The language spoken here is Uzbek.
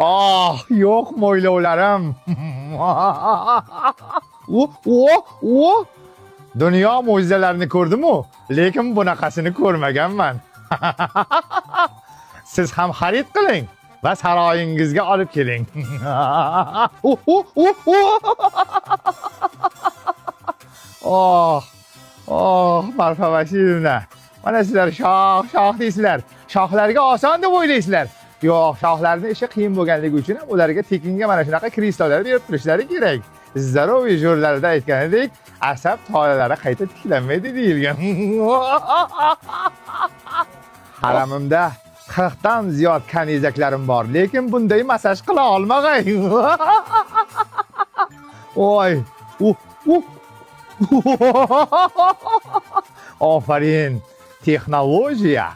Oh, yo'q mo'ylovlarim. O, o, o. Dunyo mo'jizalarini ko'rdim-u, lekin bunaqasini ko'rmaganman. Siz ham xarid qiling va saroyingizga olib keling. O, o, o, o. Oh, oh, Marfa Vasilyevna. Mana sizlar shoh, shoh deysizlar. Shohlarga oson deb o'ylaysizlar. Yo'q, shohlarning ishi qiyin bo'lganligi uchun ham ularga tekinga mana shunaqa kreslolar berib turishlari kerak. Здоровье jurnalida aytganidek, asab tolalari qayta tiklanmaydi deyilgan. Haramimda 40 dan ziyod kanizaklarim bor, lekin bunday massaj qila olmag'ay. Oy, uh, uh. Ofarin. Texnologiya